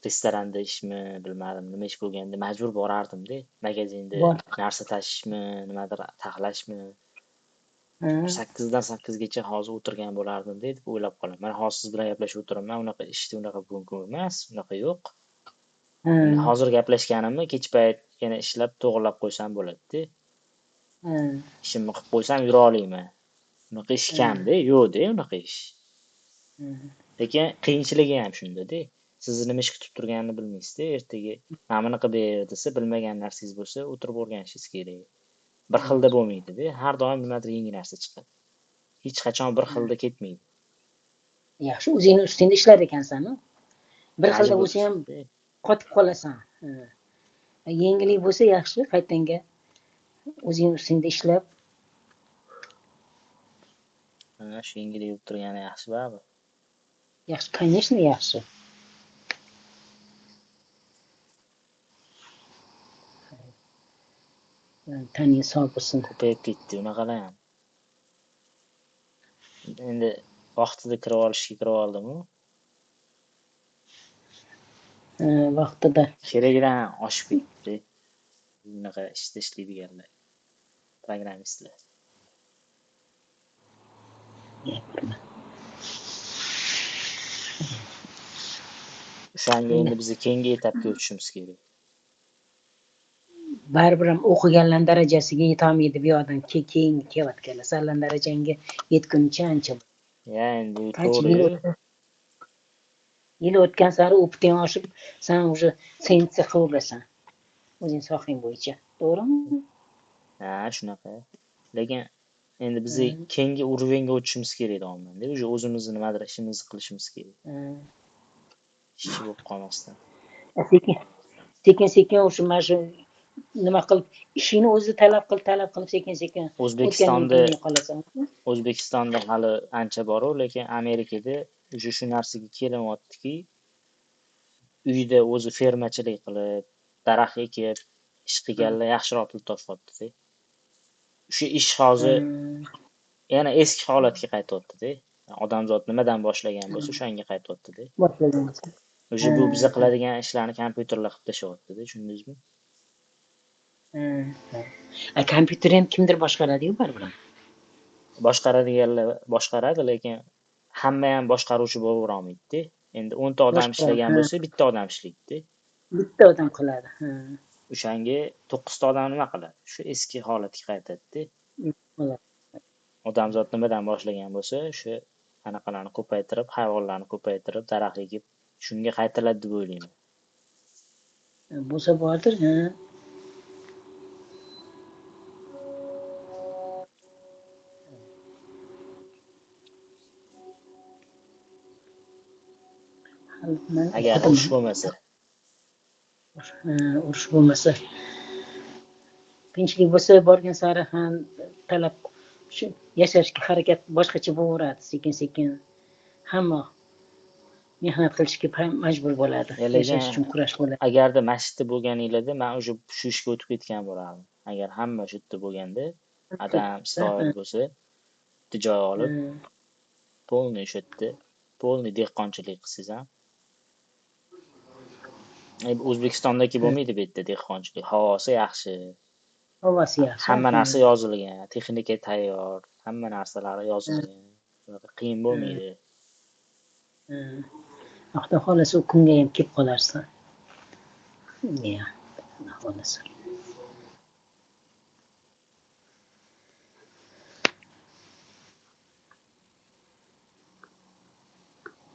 restoranda ishmi, bilmadim, nima ish bo'lganda majbur borardim-da. Magazinda narsa tashishmi, nimadir taxlashmi. 8 dan 8 gacha hozir o'tirgan bo'lardim-da deb o'ylab qolaman. Mana hozir siz bilan gaplashib o'tiribman, unaqa ishda unaqa mumkin emas, unaqa yo'q. Hozir gaplashganimni kech payt yana ishlab to'g'rilab qo'ysam bo'ladi-da. Ishimni qilib qo'ysam yura olmayman. Unaqa ish kamda, yo'q-da unaqa ish. Lekin qiyinchiligi ham shunda-da. Sizni nima ish kutib turganini bilmaysiz-da. Ertaga mana buni qilib ber desa, bilmagan narsangiz bo'lsa, o'tirib o'rganishingiz kerak. Bir xilda bo'lmaydi-da. Har doim nimadir yangi narsa chiqadi. Hech qachon bir xilda ketmaydi.
Yaxshi, o'zingni ustingda ishlar ekansan-ku. Bir xilda
Majbur.
bo'lsa ham qotib qolasan. Yengillik bo'lsa yaxshi, qaytanga o'zing ustingda ishlab.
Ha, shu yengillik bo'lib turgani yaxshi baribir.
Yaxshi, конечно, yaxshi. Taning sog' bo'lsin.
Ko'payib ketdi unaqalar ham. Endi vaqtida kirib olishga kirib oldim-u.
Ha, vaqtida.
Keragidan oshib ketdi. Bunaqa ishda ishlaydiganlar, programmistlar.
Gapirma.
O'shanga endi biz keyingi etapga o'tishimiz kerak.
Baribir ham o'qiganlar darajasiga yetolmaydi bu yoqdan keyingi kelayotganlar. Sizlar darajangga yetguncha ancha.
Ya, endi
Qancha
to'g'ri.
yil o'tgan sari o'piting oshib, sen уже sensi qilasan. O'zing sohang bo'yicha. To'g'rimi?
Ha, shunaqa. Lekin endi biz keyingi уровеньga o'tishimiz kerak deyapman-da. Уже o'zimizni nimadir ishimizni qilishimiz kerak. Ishchi bo'lib qolmasdan.
Sekin, sekin, sekin o'sha mana shu nima qilib, ishini o'zi talab qilib, talab qilib sekin sekin o'tgandan keyin qolasan.
O'zbekistonda hali ancha bor-u, lekin Amerikada уже shu narsaga kelinyaptiki, uyda o'zi fermachilik qilib, daraxt ekib, ish qilganlar yaxshiroq pul topyapti-da. O'sha ish hozir Yana eski holatga qaytyapti-da. Odamzod nimadan boshlagan bo'lsa, o'shanga qaytyapti-da.
Boshlagan bo'lsa.
Уже bu biza qiladigan ishlarni kompyuterlar qilib tashlayapti-da, tushundingizmi?
Ha. Kompyuter ham kimdir boshqaradi-yu baribir.
Boshqaradiganlar boshqaradi, lekin hamma ham boshqaruvchi bo'lavera olmaydi-da. Endi 10 ta odam ishlagan bo'lsa, bitta odam ishlaydi-da.
Bitta odam qiladi, ha.
O'shanga 9 ta odam nima qiladi? Shu eski holatga qaytadi-da. Odamzod nimadan boshlagan bo'lsa, o'sha anaqalarni ko'paytirib, hayvonlarni ko'paytirib, daraxt ekib, shunga qaytiladi deb o'ylayman.
Bo'lsa bordir, ha.
Agar urush bo'lmasa.
Urush bo'lmasa. Tinchlik bo'lsa, borgan sari ham talab shu yashashga harakat boshqacha bo'laveradi, sekin-sekin. Hamma mehnat qilishga majbur bo'ladi. Yashash uchun kurash bo'ladi.
Agarda masjidda bo'lganinglarda, men o'sha shu ishga o'tib ketgan bo'lardim. Agar hamma shu yerda bo'lganda, adam Isroil bo'lsa, bitta joy olib, polniy o'sha yerda, polniy dehqonchilik qilsangiz ham. O'zbekistondagi bo'lmaydi bu yerda dehqonchilik. Havosi yaxshi.
Havosi yaxshi.
Hamma narsa yozilgan, texnika tayyor, hamma narsalari yozilgan. Unaqa qiyin bo'lmaydi.
Xudo xolasa u kunga ham kelib qolarsan. Ya, Xudo xolasa.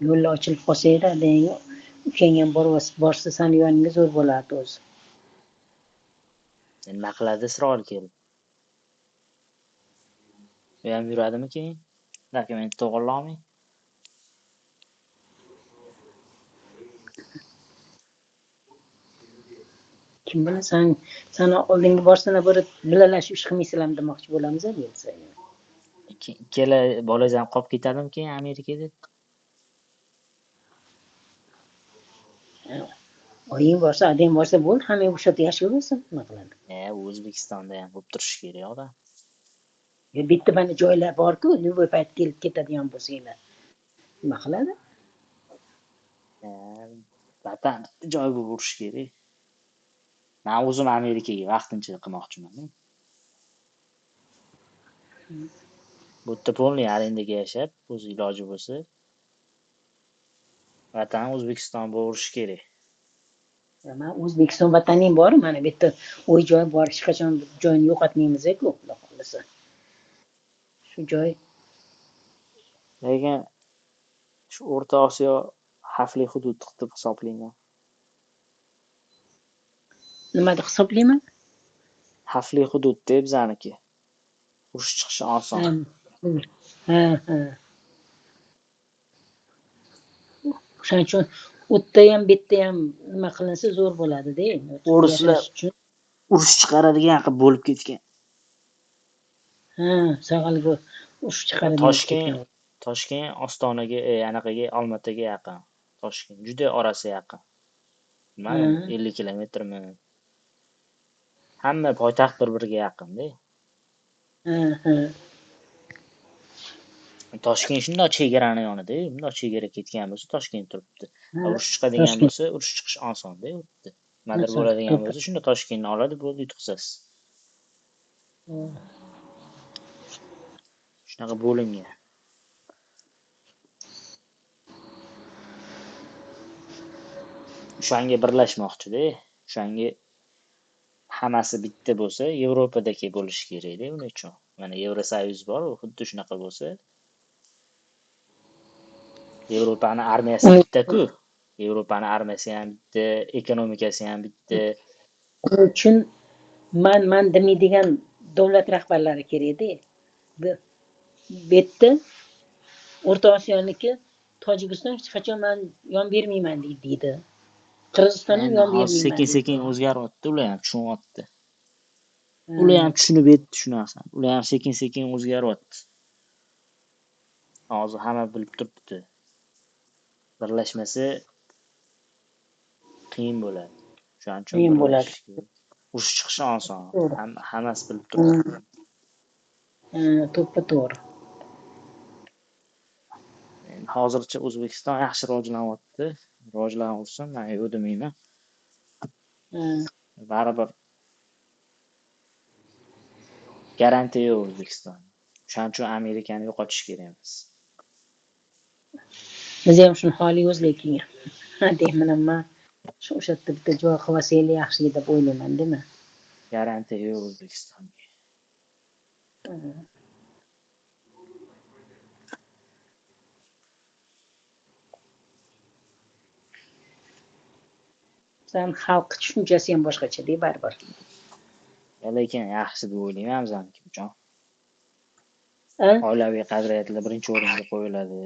Yo'llar ochilib qolsa edi, ukang ham borsa sani yoningga zo'r bo'lardi o'zi.
Nima qiladi Isroil kelib? U ham yuradimi keyin? Dokument to'g'irlolmay?
Kim biladi, sani oldinga borsana bir bilalashib ish qilmaysizlarmi demoqchi bo'lamiz kelsa.
Ikkala bolangiz ham qolib ketadimi keyin Amerikada?
Oying borsa, adang borsa bo'ldi, hamma o'sha yerda yashayversin, nima qiladi?
O'zbekistonda ham bo'lib turishi kerak odam.
Bitta mana joylar bor-ku, любой payt kelib ketadigan bo'lsanglar. Nima qiladi?
Vatan bitta joy bo'lib urish kerak. Men o'zim Amerikaga vaqtincha qilmoqchiman. Bu yerda polniy arendaga yashab, o'zi iloji bo'lsa, vatan O'zbekiston bo'lib urish kerak.
Men O'zbekiston vataning bor, mana bu yerda o'y joy bor, hech qachon joyni yo'qotmaymiz-ku, Xudo xolasa. Shu joy.
Lekin shu O'rta Osiyo xavfli hudud deb hisoblayman.
Nima deb hisoblayman?
Xavfli hudud deb bizaniki. Urush chiqishi oson.
Ha, ha. O'shaning uchun u yerda ham, bu yerda ham nima qilinsa zo'r bo'ladi-da.
O'rislar urush chiqaradigan qilib bo'lib ketgan.
Ha, sag'alga urush chiqaradigan.
Toshkent Ostonaga, anaqaga, Olmaotaga yaqin. Toshkent juda orasi yaqin. Mana 50 kilometrmi? Hamma poytaxt bir-biriga yaqin-da.
Ha.
Toshkent shundoq chegarani yonida, bundoq chegara ketgan bo'lsa Toshkent turibdi. Urush chiqadigan bo'lsa, urush chiqish oson-da u yerda. Nimadir bo'ladigan bo'lsa, shunda Toshkentni oladi, bo'ldi, yutqizasiz. Shunaqa bo'lingan. O'shanga birlashmoqchi-da. O'shanga hammasi bitta bo'lsa, Yevropadagi bo'lishi kerak-da uning uchun. Mana Yevrosoyuz bor, u xuddi shunaqa bo'lsa, Yevropani armiyasi bitta-ku. Yevropani armiyasi ham bitta, ekonomikasi ham bitta.
Uning uchun man demaydigan davlat rahbarlari kerak-da. Bu yerda O'rta Osiyoniki Tojikiston hech qachon men yon bermayman deydi. Qirg'iziston ham yon bermayman.
Sekin-sekin o'zgaryapti, ular ham tushunyapti. Ular ham tushunib yetdi shu narsani. Ular ham sekin-sekin o'zgaryapti. Hozir hamma bilib turibdi. Birlashmasa qiyin bo'ladi. Shuning uchun
qiyin bo'ladi.
Urush chiqishi oson. Hammasi bilib turibdi.
To'ppa to'g'ri.
Hozircha O'zbekiston yaxshi rivojlanyapti. Rivojlanaversin, men yo'q demayman. Baribir garantiya yo'q O'zbekiston. O'shaning uchun Amerikani yo'qotish kerak emas.
Biz ham shuni xohlaymiz lekin. Deyman man. Shu o'sha yerda bitta joy qilib olsanglar yaxshi deb o'ylayman, deyman.
Garantiya yo'q O'zbekistonga.
Bizani xalq tushunchasi ham boshqacha-da baribir.
Lekin yaxshi deb o'ylayman bizaniki uchun. Oilaviy qadriyatlar birinchi o'ringa qo'yiladi.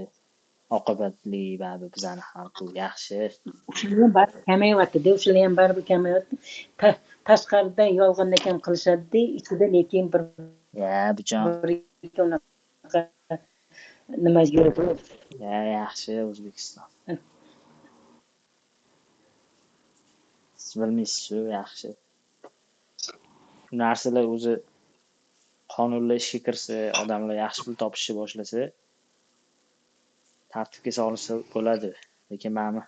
Oqibatli baribir bizani xalq yaxshi.
O'shalar ham baribir kamayyapti-da, o'shalar ham baribir kamayyapti. Tashqaridan yolg'ondan kam qilishadi-da, ichida lekin bir
Ya, bujon.
Unaqa nima yo'q.
Ya, yaxshi O'zbekiston. Siz bilmaysiz-ku, yaxshi. Bu narsalar o'zi qonunlar ishga kirsa, odamlar yaxshi pul topishni boshlasa, tartibga solinsa bo'ladi. Lekin mana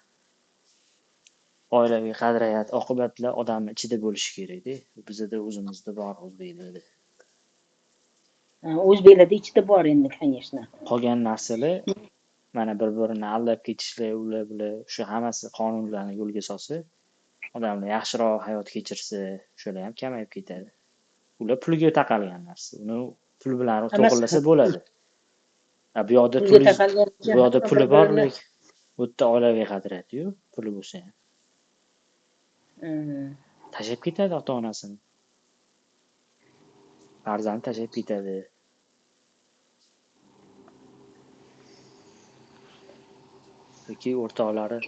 oilaviy qadriyat, oqibatlar odamning ichida bo'lishi kerak-da. Bizda o'zimizda bor, o'zbeklarda.
O'zbeklarda ichida bor endi, конечно.
Qolgan narsalar mana bir-birini aldab ketishlar, ular bular, shu hammasi qonunlarni yo'lga solsa, odamlar yaxshiroq hayot kechirsa, o'shalar ham kamayib ketadi. Ular pulga taqalgan narsa. Uni pul bilan to'g'rilasa bo'ladi. Bu yoqda bu yoqda puli bor, lekin bu yerda oilaviy qadriyat yo'q, puli bo'lsa ham. Tashlab ketadi ota-onasini. Farzand tashlab ketadi. Yoki o'rtoqlari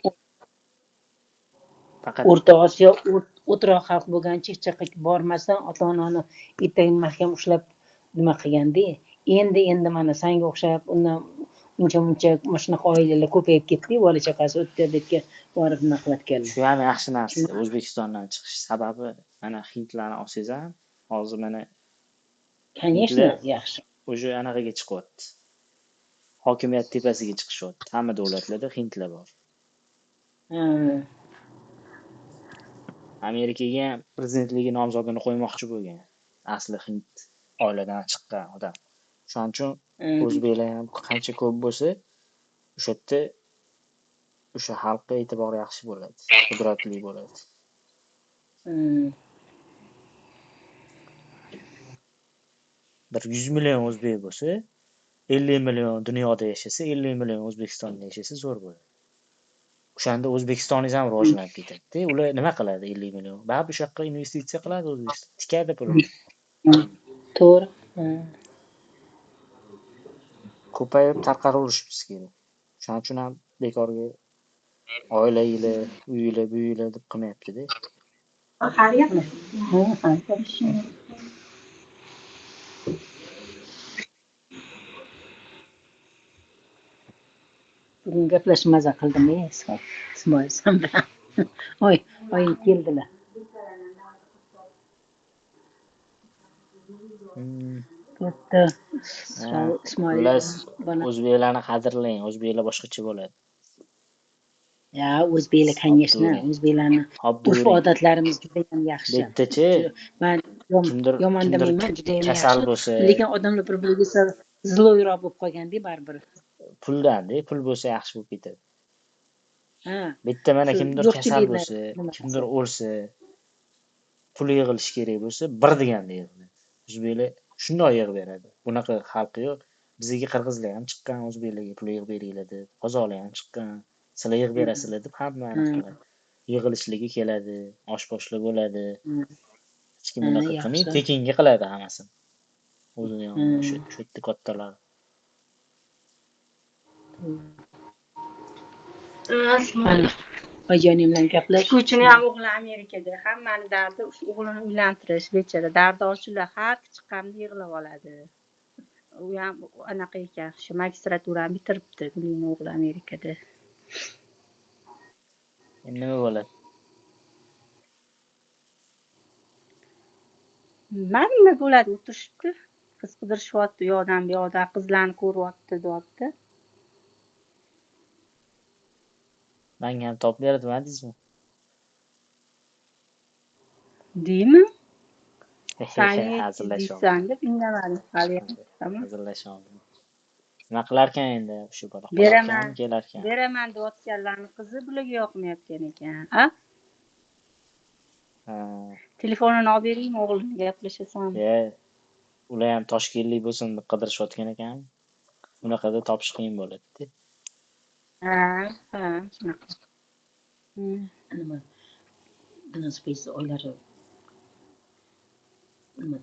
faqat
O'rta Osiyo o'troq xalq bo'lgancha hech yoqqa bormasdan ota-onani etagini mahkam ushlab nima qilganda, endi mana sanga o'xshab undan uncha-muncha mana shunaqa oilalar ko'payib ketdi, bola chaqasi o'tga bu yerga borib nima qilayotganlar.
Shu ham yaxshi narsa. O'zbekistondan chiqish sababi mana hindlarni olsangiz ham hozir mana
Конечно, yaxshi.
O'sha anaqaga chiqyapti. Hokimiyat tepasiga chiqishyapti. Hamma davlatlarda hindlar bor. Amerikaga ham prezidentligi nomzodini qo'ymoqchi bo'lgan. Asli hind oiladan chiqqan odam. Shuning uchun o'zbeklar ham qancha ko'p bo'lsa, o'sha yerda o'sha xalqqa e'tibor yaxshi bo'ladi, qudratli bo'ladi. Bir 100 million o'zbek bo'lsa, 50 million dunyoda yashasa, 50 million O'zbekistonda yashasa zo'r bo'ladi. O'shanda O'zbekistoningiz ham rivojlanib ketadi-da. Ular nima qiladi 50 million? Baribir o'sha yoqqa investitsiya qiladi O'zbekiston. Tikadi pulini.
To'g'ri.
Ko'payib tarqalaverishimiz kerak. Shuning uchun ham bekorga oila yili, uy yili, bu yili deb qilmayapti-da.
Bugun gaplashib maza qildim, Ismoil sen bilan. Oy, oyim keldilar. Katta Ismoil
o'zbeklarni qadrlang, o'zbeklar boshqacha bo'ladi.
Ya, o'zbeklar, конечно, o'zbeklarni urf-odatlarimiz juda ham yaxshi.
Bittachi
Men yomon demayman, juda ham
kasal bo'lsa,
lekin odamlar bir-biriga zloyroq bo'lib qolganda baribir.
Puldan-da, pul bo'lsa yaxshi bo'lib ketadi. Ha. Bitta mana kimdir kasal bo'lsa, kimdir o'lsa, pul yig'ilishi kerak bo'lsa, bir deganda yig'iladi. O'zbeklar shunday yig'ib beradi. Bunaqa xalqi yo'q. Bizga qirg'izlar ham chiqqan, o'zbeklarga pul yig'ib beringlar deb, qozoqlar ham chiqqan, sizlar yig'ib berasizlar deb hamma qiladi. Yig'ilishligi keladi, osh-poshli bo'ladi. Hech kim bunaqa qilmaydi, tekinga qiladi hammasini. O'zini o'sha yerda kattalar.
Oyijonim bilan gaplash.
Tikuvchini ham o'g'li Amerikada. Hammani dardi shu o'g'lini uylantirish, bechara. Dardi ochiladi, har chiqqanda yig'lab oladi. U ham anaqa ekan, shu magistraturani bitiribdi, Gulning o'g'li Amerikada.
Endi nima bo'ladi?
Mana nima bo'ladi, o'tirishibdi. Qiz qidirishyapti, u yoqdan bu yoqdan qizlarni ko'ryapti, deyapti.
Manga ham topib beradi demadingizmi?
Deymi? Sani
Hazillashyapman.
deysan deb indamadim hali. Tamam.
Hazillashyapman. Nima qilarkan endi shu bola?
Beraman.
Qolarkanmi, kelarkan?
Beraman deyotganlarni qizi bularga yoqmayotgan ekan. A?
Ha.
Telefonini olib beraymi o'g'limga gaplashasanmi?
Ye, ular ham toshkentlik bo'lsin deb qidirishayotgan ekan. Unaqada topish qiyin bo'ladi-da.
Ha, ha, shunaqa.
Nima, Dilnoz opanggiz oylari nima,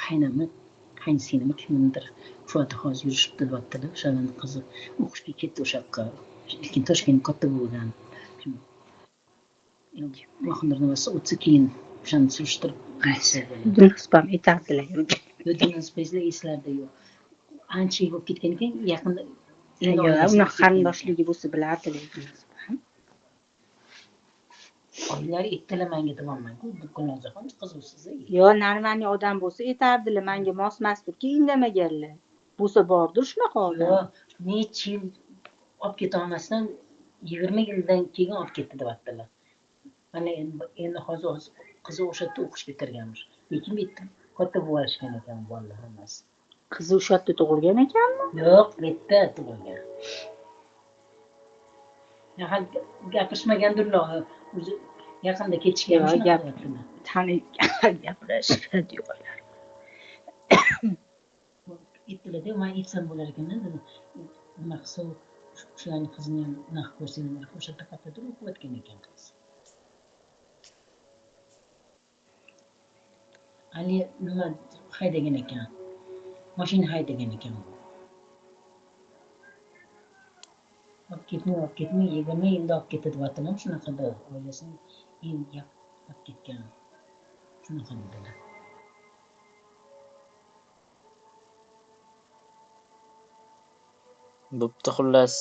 qaynami, qaynsinglim kimnidir shu yerda hozir yurishibdi deyaptilar. O'shalarni qizi o'qishga ketdi o'sha yoqqa. Lekin Toshkent katta bo'lgan. Mohindr nimasi o'tsa keyin o'shani surishtirib aytsa bo'ladi.
Dilnoz opam aytardilar.
Yo'q, Dilnoz opangizlar eslarida yo'q. Ancha yil bo'lib ketgan ekan, yaqinda endi
Yo'q,
oilasi
unaqa
ketgan ekan.
qarindoshligi bo'lsa bilardilar Dilnoz opam.
Oylari ertalar manga deyapman-ku, Gulnozaxon qiz siz.
Yo, normalniy odam bo'lsa aytardilar, menga mos emas deb keyin indamaganlar. Bo'lsa bordir shunaqa odam.
Yo'q, necha yil olib keta olmasdan 20 yildan keyin olib ketdi deyaptilar. Mana endi hozir qizi o'sha yerda o'qishga kirganmish. Lekin bu yerda katta bo'lishgan ekan bolalar hammasi.
Qizi o'sha yerda tug'ilgan ekanmi?
Yo'q, bu yerda tug'ilgan. Ya, hali gapirishmagandirlar, o'zi yaqinda ketishgan
Yo'q,
shunaqa
gap
deyaptilar.
taniyotgan gapirishadi yo'qlar.
Aytdilar-da, man aytsam bo'lar ekan dedim. Nima qilsa, shularni qizini ham nima qilib ko'rsanglar, o'sha yerda qayerdadir o'qiyotgan ekan qiz. Hali nima haydagan ekan? Mashina haydagan ekan u. Olib ketmay, olib ketmay, 20 yilda olib ketdi deyaptilar, shunaqada oilasini endi olib ketgan. Shunaqa dedilar.
Bo'pti, xullas.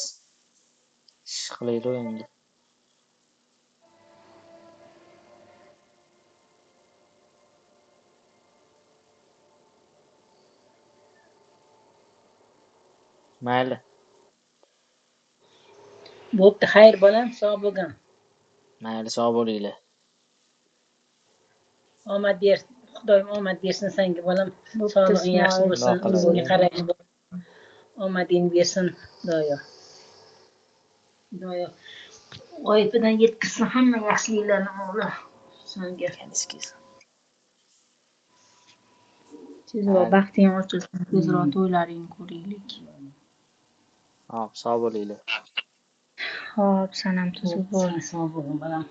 Ish qilaylik endi. Mayli.
Bo'pti, xayr bolam, sog' bo'lgin.
Mayli, sog' bo'linglar.
Omad ber, Xudoyim omad bersin senga bolam.
Bo'pti,
Sog'lig'ing yaxshi
Ismoil.
bo'lsin,
Xudo qiladi.
o'zingga qarang. Omadingni bersin Xudoyo. Xudoyo g'oyibidan yetkazsin hamma yaxshiliklarni o'g'lim senga.
Tezroq baxting ochilsin, tezroq to'ylaringni ko'raylik.
Hop, sog' bo'linglar.
Xo'p, san ham tuzuk bo'l.
Sen sog' bo'l bolam.